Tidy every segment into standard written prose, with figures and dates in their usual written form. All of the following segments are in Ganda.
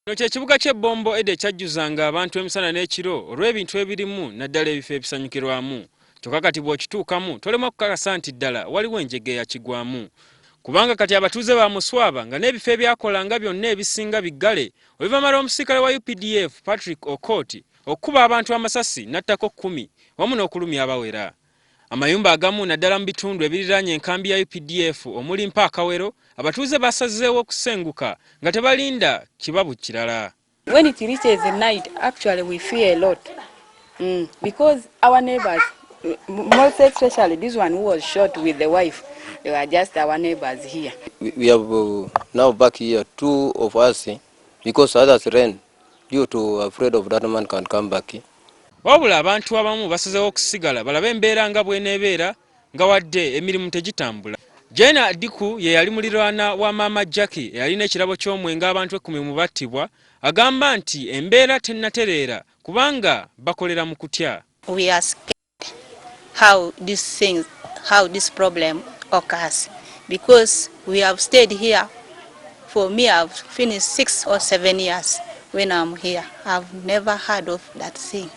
Kino kye kibuga ky'e Bombo edda ekyajjuzanga abantu emisana n'ekiro olw'ebintu ebirimu naddala ebifo ebisanyukirwamu. Kyokka kati bw'okituukamu tolemwa kukakasa nti ddala waliwo enjega eyakigwamu. Kubanga kati abatuuze ba muswaba nga n'ebifo ebyakolanga byonna ebisinga biggale oluvannyuma lw'omusirikale wa updf Patrick Okot okukuba abantu amasasi n'attako kkumi wamu n'okulumya abawera. Amayumba agamu naddala mu bitundu ebiriraanye enkambi ya updf omuli Mpaakawero, abatuuze basazeewo okusenguka nga tebalinda kibabu kirala. When it reaches night, actually we fear a lot because our neighbors, most especially this one who was shot with the wife, they were just our neighbors here. We have now back here two of us because others ran due to afraid of that man can come back. Wabula abantu abamu basazeewo okusigala balabe embeera nga bw'eneebeera nga wadde emirimu tegitambula. Jane Adiku ye yali muliraanwa wa maama Jackie eyalina ekirabo ky'omwenge abantu 10 mu battibwa, agamba nti embeera tennatereera kubanga bakolera mu kutya. We are scared how this thing, how this problem occurs because we have stayed here. For me, I've finished 6 or 7 years when I'm here. I've never heard of that thing.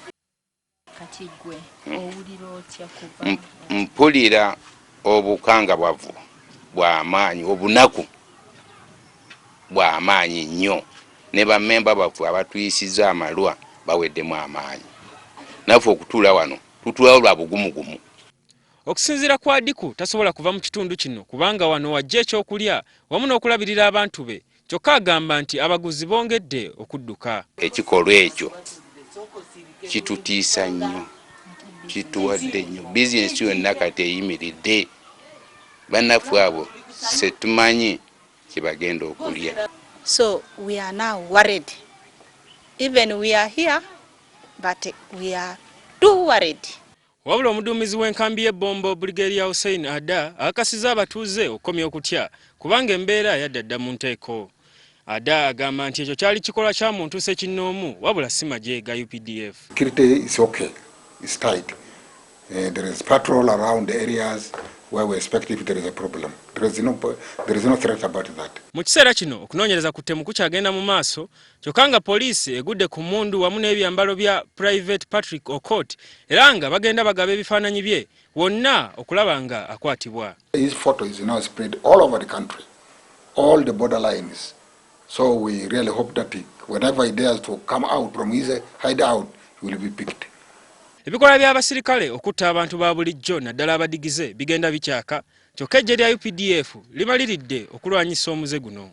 Kati gwe owulira otya kuba Mpulira obukangabwavu bw'amaanyi, obunaku bw'amaanyi nnyo, ne bammemba baffe abatuyisiza amalwa baweddemu amaanyi. Naffe okutuula wano tutuulawo lwa bugumugumu. Okusinziira ku Adiku, tasobola kuva mu kitundu kino kubanga wano wajja ekyokulya wamu n'okulabirira abantu be. Kyokka agamba nti abaguzi bongedde okudduka. Ekikolwa ekyo kitutiisa nnyo, kituwadde nnyo. Bizinesi yonna kati eyimiridde. Bannaffe abo setumanyi kyebagenda okulya. So we are now worried. Even we are here, but we are too worried. Wabula omuduumizi w'enkambi y'e Bombo, Brigadier Hussein Ada, akakasizza abatuuze okukomya okutya kubanga embeera yadda dda mu nteeko. Ada agamba nti ekyo kyali kikolwa kya muntu ssekinnoomu wabula si magye ga UPDF. Security is okay, it's tight. There is patrol around the areas where we expect if there is a problem. There is no threat about that. Mu kiseera kino okunoonyereza ku ttemu kukyagenda mu maaso, kyokka nga poliisi egudde ku mmundu wamu n'ebyambalo bya Private Patrick Okot era nga bagenda bagaba ebifaananyi bye wonna okulaba nga akwatibwa. His photo is now spread all over the country, all the border lines. So we really hope that whenever he dares to come out from his hideout, he will be picked. Ebikolwa by'abasirikale okutta abantu ba bulijjo naddala abadigize bigenda bikyaka, kyokka eggye lya UPDF limaliridde okulwanyisa omuze guno.